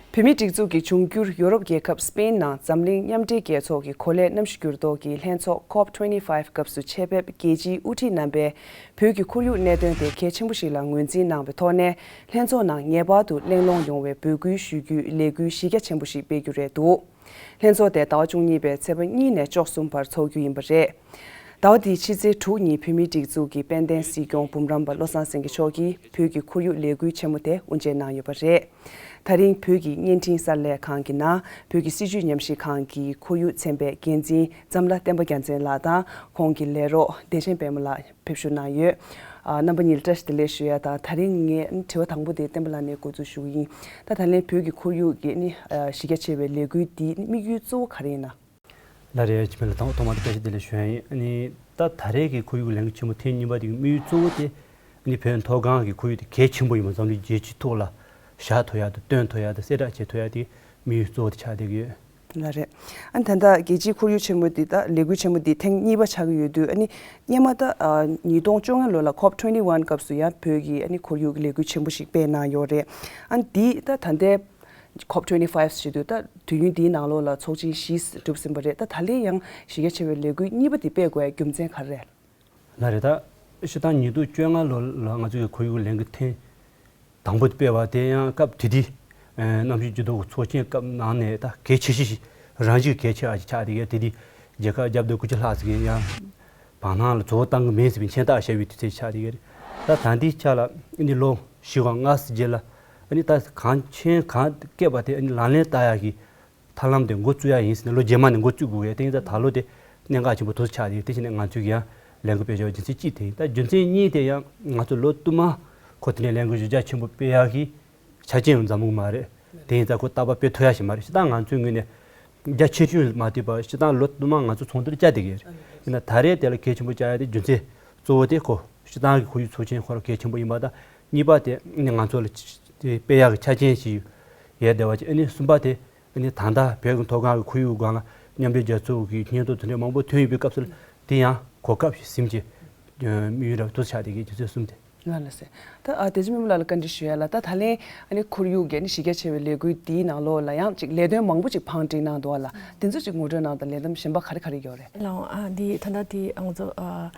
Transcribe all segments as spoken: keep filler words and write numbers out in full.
བོད་མིའི་སྒྲིག་འཛུགས་ཀྱི་འབྱུང་འགྱུར་ཡོ་རོབ་རྒྱལ་ཁབ་སི་པེན་ནང་འཛམ་གླིང་མཉམ་འབྲེལ་རྒྱལ་ཚོགས་ཀྱི་གོ་ལའི་གནམ་གཤིས་འགྱུར་ལྡོག་གི་ལྷན་ཚོགས་ཀོབ་ཊུ་ཝེན་ཊི་ཕའིབ་སྐབས་སུ་ཆེད་ཕེབས་རྒྱལ་སྤྱིའི་དབུ་ཁྲིད་རྣམ་པས་བོད་ཀྱི་ཁོར་ཡུག་གནད་དོན་དེ་གལ་ཆེན་པོ་ཞིག་ལ་ངོས་འཛིན་གནང་བའི་ཐོག་ནས། ལྷན་ཚོགས་ནང་ངེས་པར་དུ་གླེང་སློང་ཡོང་བའི་འབོད་སྐུལ་ཞུ་རྒྱུའི་ལས་འགུལ་གཞི་རྒྱ་ཆེན་པོ་ཞིག་སྤེལ་རྒྱུ་རེད་འདུག་ལྷན་ཚོགས་དེ་ཟླ་བ་བཅུ་གཉིས་པའི་ཚེས་པ་གཉིས་ནས་བཅུ་གསུམ་བར་འཚོགས་རྒྱུ་ཡིན་པ་རེད། ཟླ་བ་འདིའི་ཕྱི་ཚེས་དྲུག་ཉིན་བོད་མིའི་སྒྲིག་འཛུགས་ཀྱི་དཔལ་ལྡན་སྲིད་སྐྱོང་འབུམ་རམས་པ་བློ་བཟང་སེང་གེ་མཆོག་གིས་བོད་ཀྱི་ཁོར་ཡུག་ལས་འགུལ་ཆེན་མོ་དེ་དབུ་འབྱེད་གནང་ཡོད་པ་རེད། ད་རིང་བོད་ཀྱི་བརྙན་འཕྲིན་གསར་ལས་ཁང་གི་ནང་བོད་ཀྱི་སྲིད་བྱུས་ཉམས་ཞིབ་ཁང་གི་ཁོར་ཡུག་ཚན་པའི་འགན་འཛིན་ལྕམ་ལགས་བསྟན་པ་རྒྱལ་མཚན་ལགས་དང་ཁོང་གི་ལས་རོགས་བདེ་ཆེན་དཔལ་མོ་ལགས་ཕེབས་བསུ་གནང་ཡོད། ཨ། རྣམ་པ་གཉིས་ལ་བཀྲ་ཤིས་བདེ་ལེགས་ཞུ་ཡ་དང་། ད་རིང་ངས་དྲི་བ་དང་པོ་དེ་བསྟན་པ་ལགས་ནས་འགོ་འཛུགས་ཞུ་གི་ཡིན། ད་ད་ལན་བོད་ཀྱི་ཁོར་ཡུག་གི་ནི་ཨ་གཞི་རྒྱ་ཆེ་བའི་ལས་འགུལ་འདིའི་དམིགས་ཡུལ་གཙོ་བོ་ག་རེ་ཡིན་ན། ལགས་རེད། འཆི་མེད་ལགས་དང་ཐོག་མར་བཀྲ་ཤིས་བདེ་ལེགས་ཞུ་ཡ་ཡིན། ཨ་ནི་ད་ད་རེས་ཀྱི་ཁོར་ཡུག་ལས་འགུལ་ཆེན་མོ་ཐེངས་གཉིས་པ་དེ་གི་དམིགས་ཡུལ་གཙོ་བོ་དེ་ཨ་ནི་བོད་མཐོ་སྒང་གི་ཁོར་ཡུག་དེ་གལ་ཆེན་པོ་ཡིན་པ་འཛམ་གླིང་རྒྱལ་སྤྱིའི་ཐོག་ལ་བཞག་ཐུབ་ཡ་དང་སྟོན་ཐུབ་ཡ་དང་གསལ་བསྒྲགས་བྱེད་ཐུབ་ཡ་དེ་དམིགས་ཡུལ་གཙོ་བོ་དེ་ཆགས་བསྡད་ཀྱི་ཡོད། ལགས་རེད། ཨ་ནི་ད་ལྟ་རྒྱལ་སྤྱིའི་ཁོར་ཡུག་ཆེན་མོ་འདི་ད་ལས་འགུལ་ཆེན་མོ་འདི་ཐེངས་གཉིས་པ་ཆགས་ཀྱི་ཡོད་དུས། ཨ་ནི་སྔོན་མ་ད་ཨ་ཉིས་སྟོང་བཅོ་ལྔ་ལོ་ལ་ཀོབ་ཊུ་ཝེན་ཊི་ཝན་སྐབས་སུ་ཡང་བོད་ཀྱིས་ཨ་ནི་ཁོར་ཡུག་གི་ལས་འགུལ་ཆེན་པོ་ཞིག་སྤེལ་གནང་ཡོད་རེད། ཨ་ནི་འདི་ད་ད་ལྟའི་ཀོབ་ཊུ་ཝེན་ཊི་ཕའིབ་ཟེར་དུས་ད་དུས་ཡུན་འདིའི་ནང་ལོགས་ལ་ཚོགས་ཆེན་བཞི་གྲུབ་ཟིན་པ་རེད། ད་ད་ལན་ཡང་གཞི་རྒྱ་ཆེ་བའི་ལས་འགུལ་གཉིས་པ་འདི་སྤེལ་དགོས་རྒྱུ་མཚན་ག་རེ་རེད། ལགས་རེད། ད་སྤྱིར་བཏང་ཉིས་སྟོང་བཅོ་ལྔ་ལོ་ལ་ང་ཚོ་གི་ཁོར་ཡུག་ལས་འགུལ་ཐེངས་དང་པོ་དེ་སྤེལ་བ་དེ་ཡང་སྐབས་དེ་དུས་ཨ་གནམ་གཤིས་འགྱུར་ལྡོག་གི་ཚོགས་ཆེན་སྐབས་ནང་ནས་ད་གལ་ཆེ་ཤོས་ཤིག་རང་བཞིན་གྱི་གལ་ཆེ་བ་ཞིག་ཆགས་བསྡད་ཡོད། དེ་དུས་རྒྱལ་ཁབ་བརྒྱ་དང་དགུ་བཅུ་ལྷག་ཙམ་གྱིས་ཡང་བར་སྣང་ལ་བཙོག་བཏང་གི་མིན་ཟེར་བའི་མཚན་རྟགས་བཞག་པའི་དུས་ཚོད་ཆགས་བསྡད་ཡོད་རེད། ད་ད་ལྟའི་ཆ་ལ་ཨ་ནི་ལོ་བཞི་བ་ལྔ་ཙམ་རྗེས་ལ་ཨ་ནི་ད་གངས་ཆེན་གངས་བཀལ་བ་དེ་ཨ་ནི་ལག་ལེན་བསྟར་ཡག་གི་ཐབས་ལམ་དེ་འགོ་བཙུགས་ཡ་ཡིན་ཟེར་ནས་ལོ་རྗེས་མ་ནས་འགོ་བཙུགས་དགོས་ཡ། དེ་ཡིན་ཙང་ད་ལོ་དེ་གནད་འགག་ཆེན་པོ་ཏོག་ཙམ་ཆགས་ཡོད། དེ་བྱས་ནས་ང་ཚོས་ཀྱང་ལས་འགུལ་སྤེལ་ཆོག་རྒྱུ་མཚན་གཅིག་དེ་ཡིན། ད་རྒྱུ་མཚན་གཉིས་དེ་ཡང་ང་ཚོ་ལོ་བསྟུད་མར་ཁོ་དེ་ནས་ལས་འགུལ་གཞི་རྒྱ་ཆེན་པོ་སྤེལ་ཡག་གི་ཆ་རྐྱེན་ཡང་འཛོམས་གི་མ་རེད། དེ་ཡིན་ཙང་ཁོ་རྟག་པར་སྤེལ་ཐུབ་ཡ་ཞིག་མ་རེད། སྤྱིར་བཏང་ང་ཚོའི་ངོས་ནས་རྒྱ་ཆེ་ཤོས་མ་བལྟས་པར་སྤྱིར་བཏང་ལོ་བསྟུད་མར་ང་ཚོ་ཚོགས་འདུ་བཅར་བསྡད་ཀྱི་རེད། ཡིན་ན་ད་རེས་དེ་ལ་གལ་ཆེན་པོ་བཅར་ཡ་དེ་རྒྱུ་མཚན་གཙོ་བོ་དེ་ཁོ་སྤྱིར་བཏང་གི་ཁོར་ཡུག་ཚོགས་ཆེན་ཁོ་རང་གལ་ཆེན་པོ་ཡིན་པ་དང་། གཉིས་པ་དེ་ནི་ང་ཚོ་ལ་དེ་སྤེལ་ཡག་གི་ཆ་རྐྱེན་ཞིག་ཡོད་བསྡད་པ་ཅིག་ཨ་ནི་གསུམ་པ་དེ་ཨ་ནི་ད་ལྟ་བོད་ཀྱི་མཐོ་སྒང་གི་ཁོར་ཡུག་སྒང་ལ་མཉམ་འབྲེལ་རྒྱལ་ཚོགས་ཀྱི་སྙན་ཐོ་དེ་འདྲ་མང་པོ་ཐོན་ཡོད་པའི་སྐབས་སུ་ལ་དེ་ཡང་གོ་སྐབས་ཤིག་ཟིན་བྱས་དམིགས་ཡུལ་རབ་ཏུ་ཆགས་བསྡད་ཀྱི་རྒྱུ་མཚན་གསུམ་དེ། ལགས་ལགས་སེ། ད་ཨ་བདེ་ཆེན་སྨན་པ་ལགས་ལ་བཀའ་འདྲི་ཞུ་ཡ་ལ། ད་ད་ལན་ཨ་ནི་ཁོར་ཡུག་གི་ཨ་ནི་གཞི་རྒྱ་ཆེ་བའི་ལས་འགུལ་འདིའི་ནང་ལོགས་ལ་ཡང་ཅིག་ལས་དོན་མང་པོ་ཅིག་བང་བསྒྲིགས་གནང་འདུག་བ་ལ། དེ་ཚོ་ཅིག་ངོ་སྤྲོད་གནང་དང་། ལས་རིམ་གཞན་པ་ག་རེ་ག་རེ་ཡོད་རེད། ལགས་འོང་། ཨ་འདི་ད་ལྟ་འདི་ང་ཚོ་ཨ་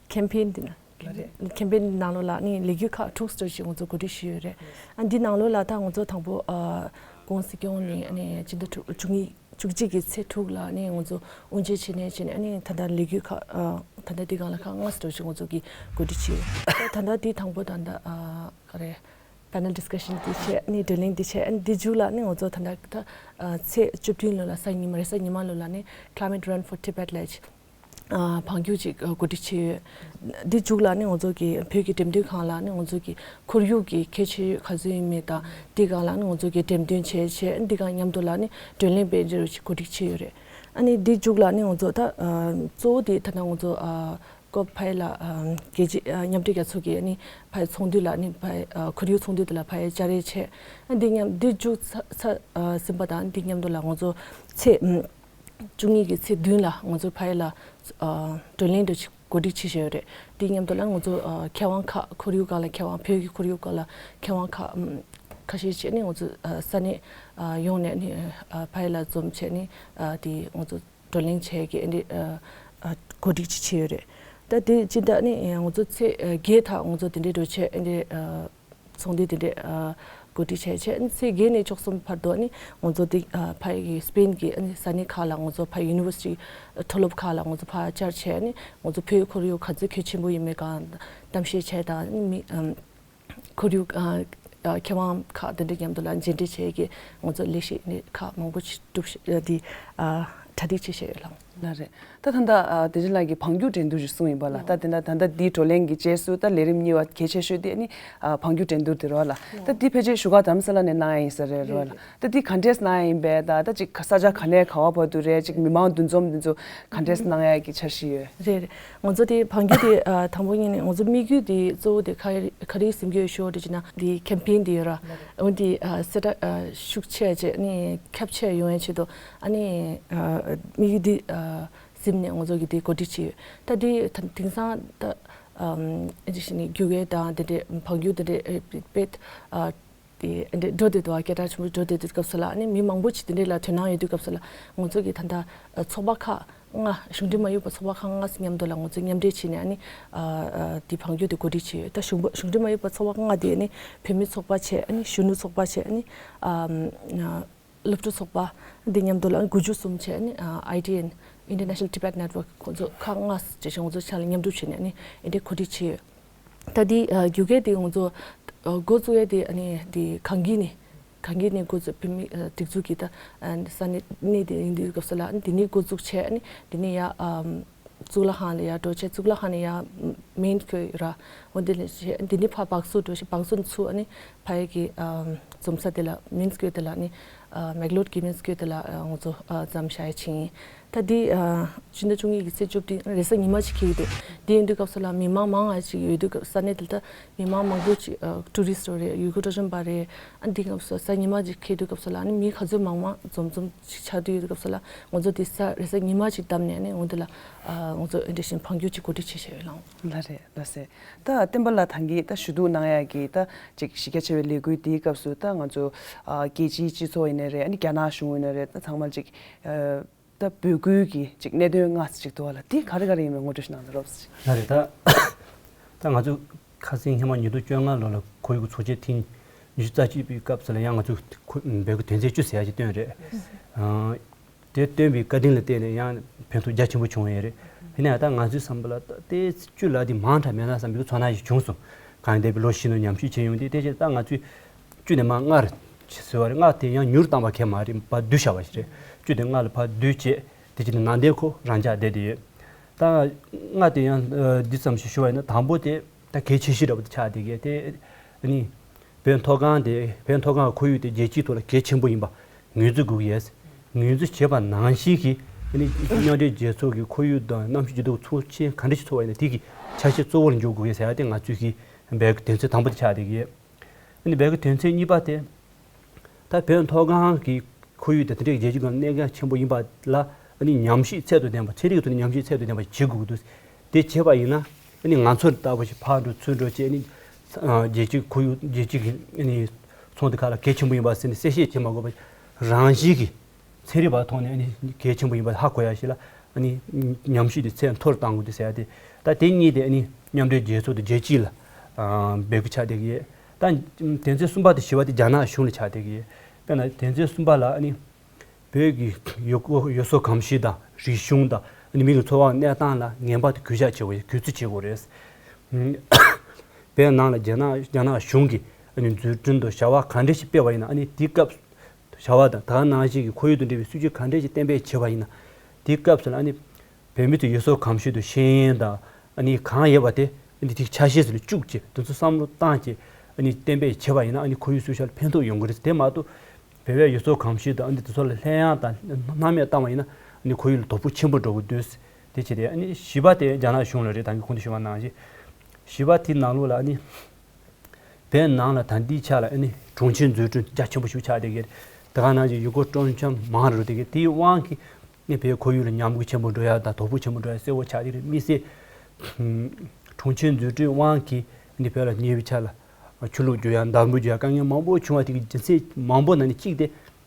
ཁེམ་པེན་འདི་ན། ལགས་རེད། ཁེམ་པེན་ནང་ལོགས་ལ་ནི་ལས་འགུལ་ཁག་དྲུག་ཙམ་ཞིག་ང་ཚོ་གོ་སྒྲིག་ཞུས་ཡོད་རེད། ཨ་འདི་ནང་ལོགས་ལ་ད་ང་ཚོ་དང་པོ་ཨ་ྋགོང་ས་སྐྱོང་ནས་ནི་སྤྱི་ཟླ་དྲུག་བཅུ་གཉིས་བཅུ་གཅིག་གི་ཚེས་དྲུག་ལ་ནི་ང་ཚོ་དབུ་འབྱེད་བྱས་ནས་བྱས་ནས་ཨ་ནི་ད་ལྟ་ལས་འགུལ་ཁག་ཨ་ད་ལྟ་འདི་སྒང་ལ་ཁག་ལྔ་ཙམ་ཞིག་ང་ཚོ་གིས་གོ་སྒྲིག་བྱས་ཡོད། ད་ལྟ་འདི་དང་པོ་ད་ལྟ་ཨ་ག་རེ་པེ་ནལ་ཌི་སི་ཀ་ཤན་འདི་བྱས། ཨ་ནི་བགྲོ་གླེང་འདི་བྱས། ཨ་ནི་འདི་མཇུག་ལ་ནི་ང་ཚོ་ད་ལྟ་ད་ཨ་ཚེས་བཅུ་བདུན་ལོ་ལ་གཟའ་ཉི་མ་རེད། གཟའ་ཉི་མ་ལོ་ལ་ནི་Climate Run for Tibet་ལ་ཨ་བང་རྒྱུག་ཅིག་ཨ་གོ་སྒྲིག་བྱས་ཡོད། འདི་མཇུག་ལ་ནི་ང་ཚོ་གི་བོད་ཀྱི་འགྲེམས་སྟོན་ཁང་ལ་ནི་ང་ཚོ་གི་ཁོར་ཡུག་གི་ཁྱད་ཆོས་ག་ཚོད་ཡིན་མིན་དང་། འདི་སྒང་ལ་ནི་ང་ཚོ་གི་འགྲེམས་སྟོན་བྱས་བྱས། འདི་སྒང་མཉམ་དུ་ལ་ནི་བགྲོ་གླེང་སྤེལ་རེས་ཅིག་གོ་སྒྲིག་བྱས་ཡོད་རེད། ཨ་ནི་འདི་མཇུག་ལ་ནི་ང་ཚོ་ད་ཨ་གཙོ་བོ་དེ་ད་ལྟ་ང་ཚོ་ཨ་ཀོབ་ཕ་ཡི་ལ་ཨ་རྒྱལ་སྤྱི་ཨ་མཉམ་འབྲེལ་རྒྱལ་ཚོགས་ཀྱི་ཨ་ནི་ཕ་ཡི་ཚོགས་འདུ་ལ་ནི་ཕ་ཡི་ཨ་ཁོར་ཡུག་ཚོགས་འདུ་དེ་ལ་ཕ་ཡི་བཅར་རེས་བྱས། ཨ་འདི་མཉམ་འདི་མཇུག་ཚ་ཚ་ཨ་ཟིན་པ་དང་འདི་མཉམ་དུ་ལ་ང་ཚོ་ཚེས་ཨ་བཅུ་གཉིས་ཀྱི་ཚེས་བདུན་ལ་ང་ཚོ་ཕ་ཡི་ལ་ཨ་བགྲོ་གླེང་འདྲ་ཅིག་གོ་སྒྲིག་བྱེད་བཞིན་ཡོད་རེད། དེ་མཉམ་དུ་ལ་ང་ཚོ་ཨ་མཁས་དབང་ཁག་ཁོར་ཡུག་སྒང་ལ་མཁས་དབང་། བོད་ཀྱི་ཁོར་ཡུག་སྒང་ལ་མཁས་དབང་ཁག་ཨམ་ཁ་ཤས་བྱས་ནས་ང་ཚོ་ཨ་ས་གནས་ཨ་ཡོངས་ནས་ནི་ཨ་ཕ་ཡི་ལ་འཛོམས་བྱས་ནས་ཨ་དེ་ང་ཚོ་བགྲོ་གླེང་བྱས་ཀྱི་ཨ་འདི་ཨ་ཨ་གོ་སྒྲིག་ཅིག་བྱས་ཡོད་རེད། ད་དེ་སྤྱི་ཟླ་ནི་ང་ཚོ་ཚེས་ཨ་བརྒྱད་དག་ང་ཚོ་དེ་འདྲའི་འགྲོ་བྱས་ཨ་འདི་ཨ་ཚོགས་འདུ་དེ་འདྲས་ཨ་གོ་སྒྲིག་བྱས་བྱས། ཚེས་བརྒྱད་ནས་བཅུ་གསུམ་བར་དུ་ནི་ང་ཚོ་འདི་ཨ་ཕ་ཡི་སི་པེན་གྱི་ཨ་ནི་ས་གནས་ཁག་ལ་ང་ཚོ་ཕ་ཡི་ཡུ་ནི་ཝར་སི་ཊི་མཐོ་སློབ་ཁག་ལ་ང་ཚོ་ཕར་བཅར་བྱས་ནི་ང་ཚོ་བོད་ཁོར་ཡུག་ག་ཚོད་གལ་ཆེན་པོ་ཡིན་མིན་སྒང་གཏམ་བཤད་བྱས་དང་ནི་མི་ཨམ་ཁོར་ཡུག་ཨ་ཨ་མཁས་དབང་ཁག་དེ་འདྲ་མཉམ་དུ་ལ་མཇལ་འཕྲད་བྱས་ཀྱི་ང་ཚོ་ལས་གཞི་ནི་ཁག་མང་པོ་ཞིག་སྒྲུབ་ཤ་ཨ་འདི་ཨ་གྲ་སྒྲིག་བྱེད་བཞིན་ཡོད་ལགས། ལགས་རེད། ད་ད་ལྟ་ཨ་བདེ་ཆེན་ལགས་ཀྱིས་བང་རྒྱུག་འགྲན་བསྡུར་ཞིག་གསུངས་ཡིན་པ་ལ། ད་དེ་འདྲ་ད་ལྟ་འདིའི་བགྲོ་གླེང་གི་རྗེས་སུ་ད་ལས་རིམ་གཉིས་པ་གལ་ཆེ་ཤོས་དེ་ནི་ཨ་བང་རྒྱུག་འགྲན་བསྡུར་དེ་རེད་བ་ལ། ད་འདི་ཕལ་ཆེར་བཞུགས་སྒར་རྡ་རམ་ས་ལ་ནས་གནང་ཡ་ཡིན་ས་རེད་བ་ལ། ད་འདི་ག་འདྲས་གནང་ཡ་ཡིན་པས། ད་ད་ཅིག་ས་ཆ་ག་ནས་ག་བ་བར་དུ་རེད། ཅིག་མི་མང་འདུ་འཛོམས་འདི་ཚོ་ག་འདྲས་གནང་ཡ་གི་འཆར་གཞི་ཡོད། རེད་རེད། ང་ཚོ་དེ་བང་རྒྱུག་དེ་ཨ་དང་པོ་ཉིད་ནས་ང་ཚོ་དམིགས་ཡུལ་དེ་གཙོ་བོ་དེ་ག་རེ་ག་རེ་ཟིན་གྱི་ཡོད་ཤོག་དེ་བྱས་ན་འདི་ཁེམ་པེན་དེ་ཡོད་ར། འོན་ཏེ་ཨ་གསལ་བསྒྲགས་ཨ་ཤུགས་ཆེ་བྱས་ནས་ཁྱབ་ཆེ་ཡོང་ཡ་ཆེད་དུ་ཨ་ནི་ཨ་དམིགས་ཡུལ་དེ་ཨ་ཟིན་ནས་ང་ཚོ་གི་དེ་གོ་སྒྲིག་བྱས་ཡོད། ད་དེ་ད་དེང་སང་ད་ཨམ་ཨེ་ཅིག་ཞིག་ནས་རྒྱུག་ཡས་དང་དེ་འདྲས་བང་རྒྱུག་དེ་འདྲས་དཔེ་ཨ་ དེ་འདྲ་འགྲོ་བསྡད་འདུག་སྐད་གྲགས་ཆེན་པོ་འགྲོ་བསྡད་དུས་སྐབས་སུ་ལ་ཨ་ནི་མི་མང་པོ་ཅིག་དེ་འདྲ་ལ་དོ་སྣང་ཡོད་དུས་སྐབས་སུ་ལ་ང་ཚོ་གི་ད་ལྟ་ཚོགས་པ་ཁག་ལྔ་གཞུང་འབྲེལ་མ་ཡིན་པ་ཚོགས་པ་ཁག་ལྔ་ཙམ་མཉམ་དུ་ལ་ང་ཚོས་མཉམ་འབྲེལ་བྱས་ནས་ཨ་ནི་དེ་འཕང་རྒྱུག་དེ་གོ་སྒྲིག་བྱས་ཡོད། ད་གཞུང་གཞུང་འབྲེལ་མ་ཡིན་པ་ཚོགས་པ་ལྔ་དེ་ཨ་ནི་བུད་མེད་ཚོགས་པ་བྱས། ཨ་ནི་གཞོན་ནུ་ཚོགས་པ་བྱས། ཨ་ནི་སློབ་ཕྲུག་ཚོགས་པ་འདི་མཉམ་དུ་ལ་དགུ་བཅུ་གསུམ་བྱས། ཨ་ནི་ཨ་ཨའི་ཊི་ཨེན། International Tibet Network ཁོང་ཚོ་ཁག་ལྔ་ཅེས་ང་ཚོ་ཆ་ལ་མཉམ་སྒྲུབ་བྱས་ནས་ཨ་ནི་ཨེ་འདྲའི་གོ་སྒྲིག་བྱས་ཡོད། ད་འདི་རྒྱུག་ཁྱི་དེ་ང་ཚོ་འགོ་བཙུགས་ཡས་དེ་ཨ་ནི་དེ་གངས་སྐྱིད་ནས་གངས་སྐྱིད་ནས་འགོ་བཙུགས། བུད་མེད་སྒྲིག་འཛུགས་ཀྱི་ད་ས་གནས་གནས་དེ་ཡིན་དུས་སྐབས་སུ་ལ་ཨ་ནི་དེ་ནས་འགོ་བཙུགས་བྱས། ཨ་ནི་དེ་ནས་ཡ་གཙུག་ལག་ཁང་ལ་ཡར་འགྲོ་བྱས། གཙུག་ལག་ཁང་ནས་ཡར་མེན་སྐོར་ར་འོ་དེ་ནས་བྱས། དེ་ནས་ཕར་བྷག་སུ་འགྲོ་བྱས། བྷག་སུ་ནས་ཚུར་ཨ་ནི་ཕ་ཡི་གི་འཛོམས་ས་དེ་ལ་མེན་སྐོར་དེ་ལ་ཨ་ནི་མེག་ལོར་གྱི་མེན་སྐོར་དེ་ལ་ང་ཚོ་འཛོམས་བྱ་ཡ་ཕྱིན། ད་འདི་ཕྱི་ཟླ་བཅུ་གཉིས་ཀྱི་ཚེས་བཅུ་བདུན་རེས་གཟའ་ཉི་མ་ཅིག་འཁེལ་གྱི་འདུག་དེ་ཡིན་དུས་སྐབས་སུ་ལ་མི་མང་མང་ང་ཅིག་ཡོད་དུས་སྐབས་ས་གནས་དེ་ལ་ད་མི་མང་མང་པོ་ཅིག་ཊུ་རི་སི་ཊི་རེད། ཡུལ་སྐོར་སྤྲོ་འཆམ་པ་རེད། ཨ་འདི་སྐབས་སུ་གཟའ་ཉི་མ་ཅིག་འཁེལ་དུས་སྐབས་སུ་ལ་ཨ་ནི་མི་ག་ཚོད་མང་མང་འཛོམས་འཛོམས་ཅིག་ཆགས་དུས་ཡོད་དུས་སྐབས་སུ་ལ་ང་ཚོ་འདི་ས་རེས་གཟའ་ཉི་མ་ཅིག་བདམས་ནས་ཨ་ནི་འོ་འདི་ལ་ང་ཚོ་འདི་བཞིན་འཕང་རྒྱུག་ཅིག་གོ་སྒྲིག་བྱས་བྱས་ཡོད་ལགས། ལགས་རེད། ལགས་སེ། ད་བསྟན་པ་ལགས་ད་གིན་ད་ཞུ་གཏུག་གནང་ཡ་གི་ད་ཅིག་གཞི་རྒྱ་ཆེ་བའི་ལས་འགུལ་འདིའི་སྐབས་སུ་ད་ང་ཚོ་ཨ་རྒྱལ་སྤྱིའི་སྤྱི་ཚོགས་ཡིན་ནའི་རེད། ཨ་ནི་རྒྱ་ནག་གཞུང་ཡིན་ནའི་རེད། ད་ཚང་མ་ཅིག་ཨ་ད་འབོད་སྐུལ་གྱི་ཅིག་གནད་དོན་ལྔ་ཙམ་ཅིག་འདུག་བ་ལ། འདི་ག་རེ་ག་རེ་ཡིན་མིན་ངོ་སྤྲོད་ཞིག་གནང་ན་རོགས་ཟེར། ལགས་རེད། ད་ད་ང་ཚོ་ཁ་སང་ཧེ་མ་ཉིས་སྟོང་བཅོ་ལྔ་ལོ་ལ་ཁོར་ཡུག་ཚོགས་ཆེན་ཐེངས་ཉི་ཤུ་རྩ་གཅིག་པའི་སྐབས་སུ་ལ་ཡང་ང་ཚོ་ཁོ་འབོད་སྐུལ་དོན་ཚན་བཅུ་ཟེར་ཡ་ཞིག་བཏོན་རེད། ཨ་དེ་བཏོན་པའི་བཀའ་དྲིན་ལ་བརྟེན་ནས་ཡང་ཕན་ཐོགས་རྒྱ་ཆེན་པོ་བྱུང་ཡོད་རེད། ཡིན་ན་ཡང་ད་ང་ཚོའི་བསམ་པ་ལ་ད་དེ་བཅུ་ལ་དེ་མང་དྲགས་མེད་ན་བསམ་པའི་ཚོར་སྣང་ཞིག་བྱུང་སོང་། གང་ཡིན་འདས་པའི་ལོ་བཞི་ནང་ཉམས་ཞིབ་བྱས་ཡོང་དུས་དེ་བཞིན་ད་ང་ཚོས་བཅུ་ནས་མར་ལྔར་ཟེར་བ་རེད། ལྔ་དེ་ཡང་མྱུར་བཏང་བ་གང་ཡང་མ་རེད། ཕར་བསྡུས་བཞག་པ་ཞིག་རེད། བཅུ་དེ་ལྔ་ལ་ཕར་བསྡུས་བྱས་དེ་བཞིན་ནང་བསྟན་ཁོ་རང་འཇགས་བསྡད་དེ་ཡོད། ད་ལྔ་དེ་ཡང་ཨ་འདི་ཙམ་ཞིག་ཞུ་བ་ཡིན་ན་དང་པོ་དེ་ད་གལ་ཆེ་ཤོས་འདྲ་པོ་དེ་ཆགས་བསྡད་ཀྱི་དེ་ཨ་ནི་བོད་མཐོ་སྒང་དེ་བོད་མཐོ་སྒང་ཁོར་ཡུག་དེ་རྒྱལ་སྤྱིའི་ཐོག་ལ་གལ་ཆེན་པོ་ཡིན་པ་ངོས་འཛིན་དགོས་ཀྱི་ཡོད། ངོས་འཛིན་བྱས་པ་ནང་བཞིན་གྱི་ཨ་ནི་མཉམ་འབྲེལ་རྒྱལ་ཚོགས་ཀྱི་ཁོར་ཡུག་དང་གནམ་གཤིས་འགྱུར་ལྡོག་ཚོགས་ཆེན་ག་འདྲ་ཞིག་ཚོགས་པ་ཡིན་ན་དེ་གི་ཆ་ཤས་གཙོ་བོར་འཇོག་དགོས་ཀྱི་ཟེར་ཡ་དེ་ང་ཚོས་ཀྱི་འབོད་སྐུལ་དོན་ཚན་དང་པོ་དེ་ཆགས་བསྡད་ཀྱི་ཡོད། ཨ་ནི་འབོད་སྐུལ་དོན་ཚན་གཉིས་པ་དེ། ད་བོད་མཐོ་སྒང་གི་ཁོར་ཡུག་དེ་དེ་འདྲའི་རྒྱལ་སྤྱིའི་སྒང་གནད་འགག་ཆེན་པོ་ཡིན་པ་ལ་ཨ་ནི་ཉམས་ཞིབ་ཚད་དང་ལྡན་པ། ཚན་རིག་ཐོག་ནས་ཉམས་ཞིབ་ཚད་དང་ལྡན་པ་བྱེད་དགོས་ཀྱི་འདུག་དེ་བྱས་པ་ཡིན་ན་ཨ་ནི་ང་ཚོ་ལྟ་བུ་ཞིག་ཕར་འགྲོ་ཚུར་འགྲོ་བྱས་ཨ་ནི་རྒྱལ་སྤྱིའི་ཁོར་ཡུག་རྒྱལ་སྤྱི་གི་ཨ་ནི་ཚོགས་འདུ་ཁག་ལ་གལ་ཆེན་པོ་ཡིན་པ་ཟེར་ནས་གསལ་བཤད་བྱེད་མ་དགོས་པ་རང་བཞིན་གྱིས་ཚན་རིག་པ་ཐོག་ནས་ཨ་ནི་གལ་ཆེན་པོ་ཡིན་པ་ཧ་གོ་ཡ་ཞིག་ལ་ཨ་ནི་ཉམས་ཞིབ་དེ་ཚད་མཐོར་གཏང་དགོས་འདུག་ཟེར་ཡ་དེ། ད་དེ་གཉིས་དེ་ཨ་ནི་མཉམ་འབྲེལ་རྒྱལ་ཚོགས་དང་རྒྱལ་སྤྱི་ལ་འབོད་སྐུལ་ཆགས་བསྡད་ཀྱི་ཡོད། ད་དོན་ཚན་གསུམ་པ་དང་བཞི་པ་དེ་རྒྱ་ནག་གཞུང་ལ་ཆགས་བསྡད་ཀྱི་ཡོད། དཔེར་ན་དོན་ཚན་གསུམ་པ་ལ་ཨ་ནི་བོད་ཀྱི་ཡུལ་སྐོར་ཡུལ་སྲོལ་གོམས་གཤིས་དང་རིག་གཞུང་དང་ཨ་ནི་མི་གི་འཚོ་བ་གནས་སྟངས་ལ་ངན་པ་དང་གུས་ཞབས་བྱེད་དགོས། གུས་བརྩི་བྱེད་དགོས་རེད། བོད་ནང་ལ་རྒྱ་ནག་རྒྱ་ནག་གཞུང་གིས་ཨ་ནི་འཛུགས་སྐྲུན་དང་བྱ་བ་ག་འདྲ་ཞིག་སྤེལ་བ་ཡིན་ན་ཨ་ནི་དེའི་སྐབས་བྱ་བ་དང་ད་ག་ནང་བཞིན་གྱི་ཁོར་ཡུག་དང་འབྲེལ་བའི་སྲིད་ཇུས་ག་འདྲ་ཞིག་གཏན་འབེབས་བྱས་པ་ཡིན་ན་དེའི་སྐབས་སུ་ལ་ཨ་ནི་བོད་མི་ཚོའི་ཡུལ་སྲོལ་གོམས་གཤིས་དང་ཤེས་ཡོན་དང་ཨ་ནི་གང་ཡོད་པ་དེ་ཨ་ནི་དེའི་ཆ་ཤས་སུ་ལ་བཅུག་བྱས་དེ་ཚོ་བསམ་བློ་བཏང་བྱས་ཨ་ནི་གཏན་འབེབས་བྱས་པ་ཡིན་ན་ཨ་ནི་ཁོར་ཡུག་སྲུང་སྐྱོབ་ལ་ཕན་ཐོགས་ཡོང་གི་རེད། དེ་མ་གཏོགས་བོད་པའི་ཡུལ་སྲོལ་གོམས་གཤིས་དང་ཨ་ནི་དེ་ཚོ་ལ་ལྷོད་ཡངས་དང་སྣང་མེད་བཏང་བ་ཡིན་ན་ཨ་ནི་ཁོར་ཡུག་ལ་དོ་ཕོག་ཆེན་པོ་འགྲོ་གི་འདུག་དེ་བྱས་ཏེ་ཨ་ནི་བཞི་པ་དེ་རྒྱ་ནག་གཞུང་ལ་རེད། ད་གིན་གོང་དུ་ཞུས་པ་ནང་བཞིན་བཞི་པ་དེའི་ནང་ལོགས་ལ་ཨ་ནི། བོད་ནང་ལ་ད་ལྟའི་ཆ་ལ་ཨ་ནི་གྲོང་ཁྱེར་འཛུགས་སྐྲུན་རྒྱ་ཆེན་པོ་ཞིག་ཆགས་བསྡད་ཀྱི་རེད། དེ་ག་ནང་བཞིན་ཡུལ་སྐོར་སྤྲོ་འཆམ་མང་རུ་བསྡད་ཀྱི་དེའི་དབང་གིས་ཨ་ནི་བོད་ཁོར་ཡུག་ལ་ཉམས་རྒུད་ཆེན་པོ་འགྲོ་ཡ་དང་དོ་ཕོག་ཆེན་པོ་འགྲོ་ཡ་གསལ་བོ་ཆགས་ཀྱི་རེད། དམིགས་བསལ་གྲོང་ཁྱེར་འཛུགས་སྐྲུན་དབང་གིས་ཨ་ནི་བོད་ལ་ཉེ་བའི་ཆ་ལ་ཆུ་ལོག་རྒྱུག་ཡ་འདམ་བུ་རྒྱུག་ཡ་དཀའ་ངལ་མང་པོ་བྱུང་བ་དེ་གི་རྒྱུ་མཚན་མང་པོ་ནང་ནས་གཅིག་དེ་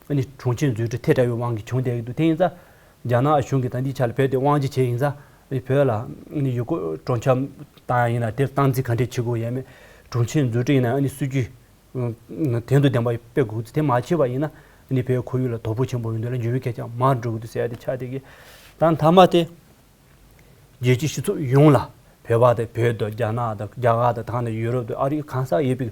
ཨ་ནི་གྲོང་ཁྱེར་འཛུགས་སྐྲུན་ཐལ་དྲགས་པའི་དབང་གིས་བྱུང་བསྡད་ཀྱི་འདུག་དེ་ཡིན་ཙང་རྒྱ་ནག་གཞུང་གིས་ད་ལྟའི་ཆ་ལ་བོད་དེ་དབང་ཆ་བྱས་ཡིན་ཙང་ཨ་ནི་བོད་ལ་ཨ་ནི་ཡུལ་སྐོར་སྤྲོ་འཆམ་བཏང་ཡ་ཡིན་ན་དེར་སྟངས་འཛིན་ག་འདྲས་བྱེད་དགོས་ཡ་མེད། གྲོང་ཁྱེར་འཛུགས་སྐྲུན་ཡིན་ན་ཨ་ནི་སྲིད་ཇུས་དོན་དང་ལྡན་པ་སྤེལ་དགོས་ཀྱི་འདུག་དེ་མ་བྱས་པ་ཡིན་ན་ཨ་ནི་བོད་ཁོར་ཡུག་ལ་དོ་ཕོག་ཆེན་པོ་ཡོང་དུས་ལ་འགྱུར་བའི་གལ་ཆེན་མང་འགྲོ་གི་འདུག་ཟེར་ཡ་དེ་ཆགས་བསྡད་ཀྱི། ད་མཐའ་མ་དེ་རྒྱལ་སྤྱིའི་སྤྱི་ཚོགས་ཡོངས་ལ་བོད་པ་དང་བོད་དང་རྒྱ་ནག་དང་རྒྱ་གར་དང་ད་ག་ནང་ཡུ་རོབ་དང་ཨ་རི་གང་ས་ཡོད་པའི་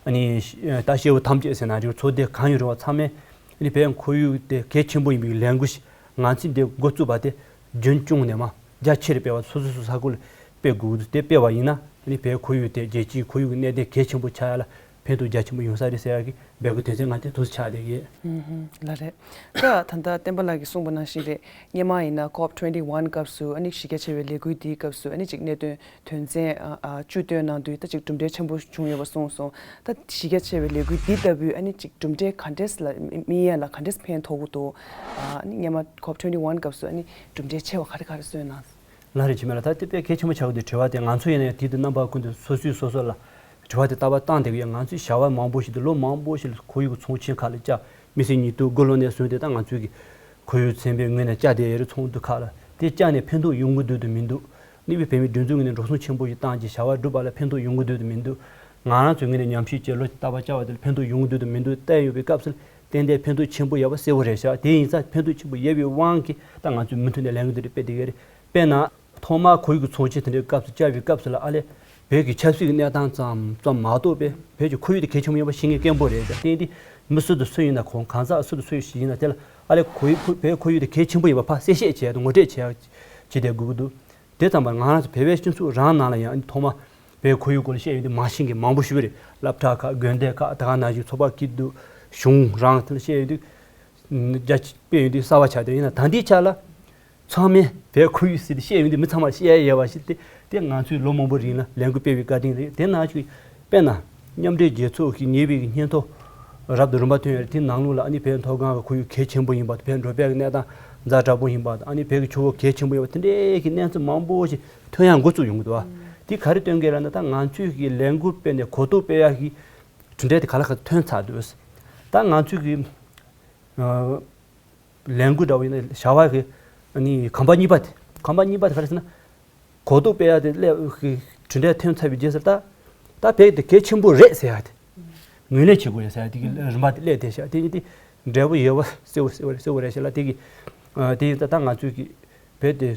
ཨ་ནི་ད་སྐྱེ་བོ་ཐམས་ཅད་ཟེར་ན་རེད། ཚོགས་སྡེ་གང་ཡོད་རེད་བ་ཚང་མས་ཨ་ནི་བོད་ཁོར་ཡུག་དེ་གལ་ཆེན་པོ་ཡིན་པའི་ལས་འགུལ་ཞིག་ང་ཚོས་འདི་འགོ་བཙུགས་པ་དེ་རྒྱུན་སྐྱོང་ནས་མ་རྒྱ་ཆེར་སྤེལ་བ་སོ་སོ་སོ་ས་ཁུལ་སྤེལ་དགོས་ཀྱི་འདུག་དེ་སྤེལ་བ་ཡིན་ན་ཨ་ནི་བོད་ཁོར་ཡུག་དེ་རྒྱལ་སྤྱིའི་ཁོར་ཡུག་གི་གནད་དོན་གལ་ཆེན་པོ་ཆགས་ཡ་ལ་ཕན་ཐོགས་རྒྱ་ཆེན་པོ་ཡོང་ས་རེད་ཟེར་ཡ་གི་འབོད་སྐུལ་དོན་ཚན་ལྔ་དེ་འདུག་སེ་ཆགས་བསྡད་ཀྱི་ཡོད། ལགས་རེད། ད་ད་ལྟ་བསྟན་པ་ལགས་ཀྱིས་གསུངས་པ་ནང་བཞིན་རེད། སྔོན་མ་ཡིན་ན་ཀོབ་ཊུ་ཝེན་ཊི་ཝན་སྐབས་སུ་ཨ་ནི་གཞི་རྒྱ་ཆེ་བའི་ལས་འགུལ་འདིའི་སྐབས་སུ་ཨ་ནི་ཅིག་གནད་དོན་དོན་ཚན་ཨ་ཨ་བཅུ་བཏོན་གནང་དུས་ད་ཅིག་གྲུབ་འབྲས་ཆེན་པོ་བྱུང་ཡོད་པ་གསུངས་སོང་། ད་གཞི་རྒྱ་ཆེ་བའི་ལས་འགུལ་འདི་ལྟ་བུས་ཨ་ནི་ཅིག་གྲུབ་འབྲས་ག་འདྲས་ལ་སྨིན་ཡས་ལ་ག་འདྲས་ཕན་ཐོགས་ཀྱི་འདུག་ཨ་ནི་སྔོན་མ་ཀོབ་ཊུ་ཝེན་ཊི་ཝན་སྐབས་སུ་ཨ་ནི་གྲུབ་འབྲས་ཆེ་བ་ག་རེ་ག་རེ་སོན་གནང་། ལགས་རེད། འཆི་མེད་ལགས། ད་དེ་དཔེ་གལ་ཆེན་པོ་ཆགས་ཀྱི་འདུག་དྲི་བ་དེ་ང་ཚོ་ཡིན་ན་ཡང་དུས་དང་རྣམ་པ་ཀུན་ཏུ་སོ་སོས་སོ་སོ་ལ་ བྱ་བ་དེ་ལྟ་བ་བཏང་བསྡད་ཀྱི་ཡོད། ང་ཚོས་བྱ་བ་མང་པོ་ཞིག་དང་ལོ་མང་པོ་ཞིག་ལ་ཁོར་ཡུག་གི་ཚོང་ཆེན་ཁག་ལ་བཅར། མི་སེར་ཉིས་སྟོང་དགུ་ལོ་ནས་བཟུང་སྟེ་ད་ང་ཚོས་ཀྱི་ཁོར་ཡུག་ཚན་པའི་ངོས་ནས་བཅར་བསྡད་ཡོད་རེད། ཚོགས་འདུ་ཁག་ལ་དེ་བཅར་ནས་ཕན་ཐོགས་ཡོང་གི་འདུག་དང་མི་འདུག་གནས་བབ་བོད་མིའི་སྒྲིག་འཛུགས་ངོས་ནས་འགྲོ་སོང་ཆེན་པོ་ཞིག་བཏང་རྗེས་བྱ་བ་སྒྲུབ་པ་ལ་ཕན་ཐོགས་ཡོང་གི་འདུག་དང་མི་འདུག་ང་རང་ཚོའི་ངོས་ནས་ཉམས་ཞིབ་བྱས་ལོ་ལྟ་བ་བཅར་བ་དེ་ལ་ཕན་ཐོགས་ཡོང་གི་འདུག་དང་མི་འདུག་བལྟས་ཡོང་བའི་སྐབས་སུ་ཏན་ཏན་ཕན་ཐོགས་ཆེན་པོ་ཡོད་པ་གསལ་པོ་རེད་ཤག་དེ་ཡིན་ཙང་ཕན་ཐོགས་ཆེན་པོ་ཡོད་པའི་དབང་གིས་ད་ང་ཚོས་མུ་མཐུད་ནས་ལས་འགུལ་འདི་འདྲ་སྤེལ་བསྡད་ཀྱི་རེད། དཔེར་ན། ཐོག་མར་ཁོར་ཡུག་གི་ཚོགས་ཆེན་དེ་འདྲའི་སྐབས་སུ་བཅར་བའི་སྐབས་སུ་ལ་ཨ་ལས་བོད་ཀྱི་ཆབ་སྲིད་ཀྱི་གནས་སྟངས་ཙམ་ཙམ་མ་གཏོགས་པའི་བོད་ཀྱི་ཁོར་ཡུག་དེ་གལ་ཆེན་པོ་ཡིན་པ་ཤེས་མཁན་སྐམ་པོ་རེད། ད་ཏན་ཏན་མི་སུ་དང་སུ་ཡིན་ན་གང་གང་ཟག་སུ་དང་སུ་ཞིག་ཡིན་ན་དེ་ལ་ཨ་ལས་ཁོར་ཡུག་བོད་ཁོར་ཡུག་དེ་གལ་ཆེན་པོ་ཡིན་པ་ཕར་གསལ་བཤད་བྱས་དང་ངོ་སྤྲོད་བྱས་བྱས་བསྡད་དགོས་ཀྱི་འདུག་དེ་ཙམ་པ་ང་རང་ཚོ་བོད་པའི་སྤྱི་ཚོགས་རང་ནང་ལ་ཡང་ཐོག་མར་བོད་ཁོར་ཡུག་སྐོར་ལ་བཤད་ཡོང་དུས་མ་ཤེས་མཁན་མང་པོ་ཞིག་རེད། སློབ་གྲྭ་ཁག་དགོན་སྡེ་ཁག་ད་ག་ནང་བཞིན་ཚོགས་པ་སྐྱིད་སྡུག་གཞུང་རང་དེ་ལ་བཤད་ཡོང་དུས་རྒྱ་ཆེ་སྤེལ་ཡོང་དུས་གསར་པ་ཆགས་དེ་ཡིན་ན་ད་ལྟའི་ཆ་ལ། ཚང་མས་བོད་ཁོར་ཡུག་ཟེར་ཏེ་བཤད་ཡོང་དུས་མི་ཚང་མར་བཤད་ཡ་ཡོད་པ་ཞིག་སྟེ་དེ་ང་ཚོས་ལོ་མང་པོ་རིང་ལ་ལས་འགུལ་སྤེལ་བའི་བཀའ་དྲིན་རེད། དེ་ནང་བཞིན་དཔེར་ན་མཉམ་འབྲེལ་རྒྱལ་ཚོགས་ཀྱི་ཉེ་བའི་སྙན་ཐོ་རབ་དང་རིམ་པ་ཐོན་ཡོད་རེད། དེ་ནང་ལོགས་ལ་ཨ་ནི་བོད་མཐོ་སྒང་གི་ཁོར་ཡུག་གལ་ཆེན་པོ་ཡིན་པ་དང་བོད་འགྲོ་ཕན་གྱི་གནས་སྟངས་ཛ་དྲག་པོ་ཡིན་པ་དང་ཨ་ནི་བོད་ཀྱི་ཆུ་བོ་གལ་ཆེན་པོ་ཡིན་པ་དེ་འདྲའི་གི་གནས་ཚུལ་མང་པོ་ཞིག་ཐོན་ཡ་འགོ་བཙུགས་ཡོང་གི་འདུག་བ། དེ་ག་རེ་སྟོན་གྱི་རེད་ན་ད་ང་ཚོས་ཀྱི་ལས་འགུལ་སྤེལ་ནས་གོ་རྟོགས་སྤེལ་ཡ་གི་གྲུབ་འབྲས་དེ་ག་ལ་ག་ཐོན་ཚར་འདུག་ད་ང་ཚོས་ཀྱི་ལས་འགུལ་འདྲ་བོ་ཡིན་ན་བྱ་བ་གི་ཨ་ནི་གོམ་པ་གཉིས་པ་དེ་གོམ་པ་གཉིས་པ་དེ་ག་རེ་ཟེར་ན། གོ་རྟོགས་སྤེལ་ཡ་དེ་སླེབས་གི་གྲུབ་འབྲས་ཐོན་ཚར་བའི་རྗེས་སུ་ད་ད་བོད་དེ་གལ་ཆེན་པོ་རེད་ཟེར་ཡ་དེ་ངོས་ལེན་བྱེད་དགོས་ཡ་ཟེར་ཡ་དེ་གི་རིམ་པ་དེ་སླེབས་བསྡད་ཤག་དེ་ཡིན་དེ་འབྲས་བུ་ཡོད་པ་གསལ་བོ་གསལ་བོ་རེད་གསལ་བོ་རེད་ཤག་ལ་དེ་གི་དེ་ཡིན་ད་ད་ང་ཚོས་གི་བོད་དེ་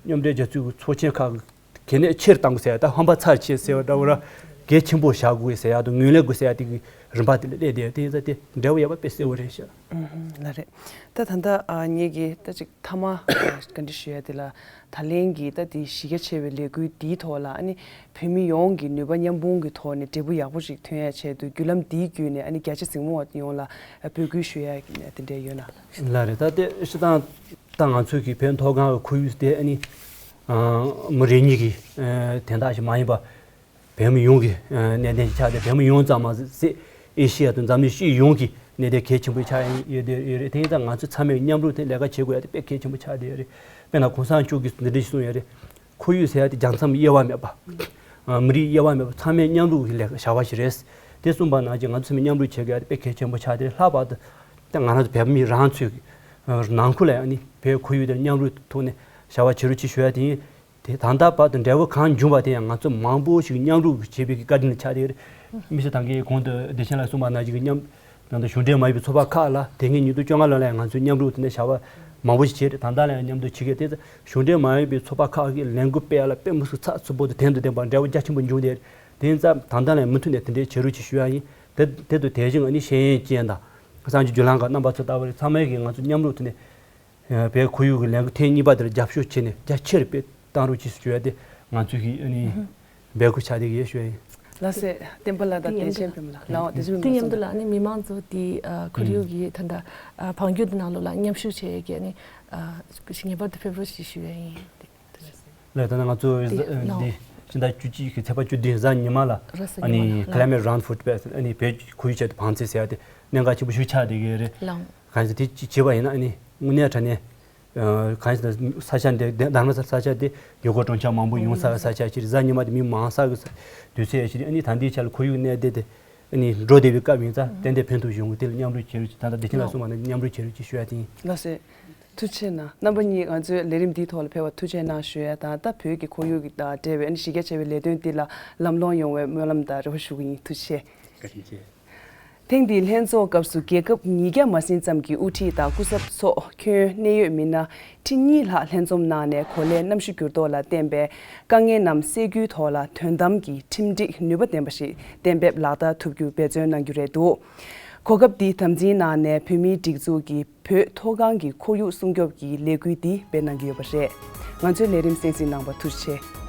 མཉམ་འབྲེལ་རྒྱལ་ཚོགས་ཀྱི་ཚོགས་ཆེན་ཁག་གི་གལ་གནད་ཆེར་གཏོང་དགོས་ཟེར་ཡ་ད་ཧམ་པ་ཚར་ཆེ་ཟེར་བ་འདྲ་བོ་ར་གལ་ཆེན་པོ་བཞག་དགོས་ཟེར་ཡ་དང་ངོས་ལེན་དགོས་ཟེར་ཡ་དེ་གི་རིམ་པ་དེ་ལ་སླེབས་བསྡད་དེ་ཡིན་ཙང་དེ་འབྲས་བུ་ཡོད་པ་དཔེ་གསལ་བོ་རེད་ཤག་ལགས་རེད། ད་ད་ལྟ་ངེད་ཀྱི་ད་ཅིག་མཐའ་མ་བཀའ་འདྲི་ཞུ་ཡ་དེ་ལ་ད་ལན་གྱི་ད་དེ་གཞི་རྒྱ་ཆེ་བའི་ལས་འགུལ་འདིའི་ཐོག་ལ་ཨ་ནི་བོད་མི་ཡོངས་ཀྱི་ནུས་པ་མཉམ་སྤུངས་ཀྱི་ཐོག་ནས་འབྲས་བུ་ཡག་པོ་ཞིག་ཐོན་ཡ་ཆེད་དུ་བརྒྱུད་ལམ་འདིའི་བརྒྱུད་ནས་ཨ་ནི་རྒྱ་ཆེ་གཟིགས་མོ་བ་ཡོངས་ལ་འབོད་སྐུལ་ཞུ་ཡ་དེ་འདྲ་ཡོད་ན། ལགས་རེད། ད་དེ་སྤྱིར་བཏང་ད་ང་ཚོས་ཀྱི་བོད་མཐོ་སྒང་གི་ཁོར་ཡུག་དེ་ཨ་ནི་མི་རེ་གཉིས་ཀྱི་དན་རྟགས་ཤིག་མ་ཡིན་པ། བོད་མི་ཡོངས་ཀྱི་གནད་དོན་ཞིག་ཆགས་ཏེ་བོད་མི་ཡོངས་ཙམ་མ་ཟད་ཨེ་ཤི་ཡ་དང་འཛམ་གླིང་སྤྱི་ཡོངས་ཀྱི་གནད་དོན་གལ་ཆེན་པོ་ཆགས་ཡོད་དེ་ཡོད་རེད། དེ་ཡིན་ཙང་ང་ཚོས་ཚང་མས་མཉམ་རུབ་དེ་ལས་ཀ་བྱེད་དགོས་ཡ་དེ་དཔེ་གལ་ཆེན་པོ་ཆགས་བསྡད་ཡོད་རེད། དཔེར་ན་གོང་ས་མཆོག་གིས་འདི་འདྲ་ཞིག་གསུངས་ཡོད་རེད། ཁོར་ཡུག་ཟེར་ཡ་དེ་རྒྱལ་མཚམས་དབྱེ་བ་མེད་པ། མི་རིགས་དབྱེ་བ་མེད་པ་ཚང་མས་མཉམ་རུབ་ཀྱི་ལས་ཀ་བྱ་བ་ཞིག་རེད། དེ་གསུངས་པ་ནང་བཞིན་ང་ཚོ་ཚང་མས་མཉམ་རུབ་བྱེད་དགོས་ཡ་དེ་དཔེ་གལ་ཆེན་པོ་ཆགས་ཏེ་ལྷག་པར་དུ་ད་ང་རང་ཚོ་བོད་མི་རང་ཚོའི་ནང་ཁུལ་ལ་ཡང་ནི་བོད་ཁོར་ཡུག་དེ་མཉམ་རུབ་ཐོག་ནས་བྱ་བ་བྱེད་རོགས་ཅེས་ཞུ་ཡ་དེ་ཡིན། དེ་ད་ལྟ་བར་དུ་འབྲས་བུ་གང་འབྱུང་བ་དེ་ཡང་ང་ཚོ་མང་པོ་ཞིག་མཉམ་རུབ་བྱེད་པའི་བཀའ་དྲིན་ཆགས་ཏེ་རེད། མི་ཤ་ཐང་གའི་གོང་དུ་བདེ་ཆེན་ལགས་གསུངས་པ་ནང་བཞིན་གྱི་མཉམ་ད་ལྟ་གཞུང་འབྲེལ་མ་ཡིན་པའི་ཚོགས་པ་ཁག་ལ་དེ་སྔའི་ཉིས་སྟོང་བཅོ་ལྔ་ལོ་ལ་ཡང་ང་ཚོས་མཉམ་རུབ་དེ་འདྲ་བྱ་བ་མང་པོ་ཞིག་བྱས་རེད། ད་ལྟ་ལ་ཡང་མཉམ་དུ་བྱེད་མཁན་དེ་ཚོ་གཞུང་འབྲེལ་མ་ཡིན་པའི་ཚོགས་པ་ཁག་གི་ལས་འགུལ་སྤེལ་ཡ་ལ་དཔེ་མི་སྲིད་ཚགས་ཚུད་པོ་དང་དོན་དང་ལྡན་པ་འབྲས་བུ་རྒྱ་ཆེན་པོ་འབྱུང་བསྡད་རེད། དེ་ཡིན་ཙང་ད་ལྟ་ལ་ཡང་མུ་མཐུད་ནས་དེ་འདྲའི་བྱེད་རོགས་ཅེས་ཞུ་ཡ་ཡིན། དེ་དེ་དང་དེ་བཞིན་ཨ་ནི་ཤེས་ཡོན་ཅན་དང་གསར་འགྱུར་བརྒྱུད་ལམ་ཁག་རྣམ་པ་ཚོ་ལྟ་བུ་རེད། ཚང་མས་ཀྱིས་ང་ཚོ་མཉམ་རུབ་དེ་ནས་བོད་ཁོར་ཡུག་གི་ལས་འགུལ་ཐེངས་གཉིས་པ་དེར་རྒྱབ་སྐྱོར་བྱས་ནས་རྒྱ་ཆེར་སྤེལ་གཏང་རོགས་ཅེས་ཞུ་ཡ་དེ་ང་ཚོའི་གི་ཨ་ནི་འབོད་སྐུལ་ཆགས་བསྡད་ཀྱི་ཡོད་ཞུ་ཡ་ཡིན། ལགས་སེ། བསྟན་པ་ལགས་དང་བདེ་ཆེན་བུ་མོ་ལགས་ལའང་དེ་ཚོའི་དེ་མཉམ་དུ་ལ་ཨ་ནི་མི་མང་ཚོ་དེ་ཁོར་ཡུག་གི་ད་ལྟ་འཕང་རྒྱུད་དེ་ནང་ལོགས་ལ་མཉམ་ཞུགས་བྱེད་ཡས་ཀྱི་ཨ་ནི་ངེས་པར་དུ་ཕེབས་རོགས་ཞེས་ཞུ་ཡ་ཡིན། ལགས་ད་ནང་ང་ཚོ་དེ་ནང་འདི་ཕྱི་ཟླ་བཅུ་གཅིག་གི་ཚེས་པ་བཅུ་བདུན་གཟའ་ཉི་མ་ལ་རེས་གཟའ་ཨ་ཉི་མ་ནི་ལ་Climate Round Foot Fest ཨ་ནི་བོད་ཁོར་ཡུག་ཆེད་དུ་བང་རྩལ་ཟེར་ཡ་དེ་གནད་འགག་ཆེན་པོ་ཞིག་ཆགས་བསྡད་ཀྱི་རེད། ལགས། གང་ཡིན་ཟེར་དེ་ཅིག་བྱས་པ་ཡིན་ན་ཨ་ནི་དངོས་གནས་དྲང་གནས་གང་ཡིན་ཟེར་ས་ཆ་འདི་དྷར་མ་ས་ས་ཆ་དེ་ཡུལ་སྐོར་སྤྲོ་འཆམ་མང་པོ་ཡོང་ས་ས་ཆ་ཞིག་རེད། གཟའ་ཉི་མ་དེ་མི་མང་ས་གི་དུས་ཚོད་ཞིག་རེད། ཨ་ནི་ད་ལྟའི་ཆ་ལ་ཁོར་ཡུག་གནད་དོན་དེ་ཨ་ནི་འགྲོ་བསྡད་པའི་སྐབས་ཡིན་ཙང་ཏན་ཏན་ཕན་ཐོགས་ཡོང་གི་དེ་ལ་མཉམ་རུབ་བྱེད་རོགས་ཅེས་ད་ལྟ་བདེ་ཆེན་ལགས་གསུངས་པ་ནང་མཉམ་རུབ་བྱེད་རོགས་ཅེས་ཞུ་ཡ་དེ་ཡིན། ལགས་སེ། ཐུགས་རྗེ་ཆེ་གནང་། རྣམ་པ་གཉིས་ང་ཚོའི་ལས་རིམ་འདིའི་ཐོག་ལ་ཕེབས་པར་ཐུགས་རྗེ་གནང་ཞུ་ཡ་དང་ད་བོད་ཀྱི་ཁོར་ཡུག་དང་འབྲེལ་བའི་ཨ་ནི་གཞི་རྒྱ་ཆེ་བའི་ལས་དོན་འདི་ལ་ལམ་ལྷོང་ཡོང་བའི་སྨོན་ལམ་དང་རེ་བ་ཞུ་གི་ཡིན། ཐུགས་རྗེ་ཆེ། བཀའ་དྲིན་ཆེ། ཐེངས་འདིའི་ལྷན་ཚོགས་སྐབས་སུ་རྒྱལ་ཁབ་ཉིས་བརྒྱ་མ་ཟིན་ཙམ་གྱི་དབུ་ཁྲིད་དང་སྐུ་ཚབ་སོགས་ཁྱོན་གནད་ཡོད་མི་སྣ་ཁྲི་གཉིས་ལྷག་ལྷན་འཛོམས་གནང་ནས་གོ་ལའི་གནམ་གཤིས་འགྱུར་ལྡོག་ལ་བརྟེན་པའི་དཀའ་ངལ་རྣམས་སེལ་རྒྱུའི་ཐོག་ལ་དོན་དམ་གྱི་ཁྲིམས་སྒྲིག་ནུས་པ་ལྡན་པ་ཞིག་གཏན་འབེབས་ལག་བསྟར་ཐུབ་རྒྱུ་འབད་བརྩོན་གནང་རྒྱུ་རེད་འདུག་གོ་སྐབས་འདི་དམ་འཛིན་གནང་ནས་བོད་མིའི་སྒྲིག་འཛུགས་ཀྱི་བོད་མཐོ་སྒང་གི་ཁོར་ཡུག་སྲུང་སྐྱོབ་ཀྱི་ལས་འགུལ་འདི་སྤེལ་གནང་གི་ཡོད་པ་རེད། ང་ཚོའི་ལས་རིམ་གསན་གཟིགས་གནང་བར་ཐུགས་རྗེ་ཆེ།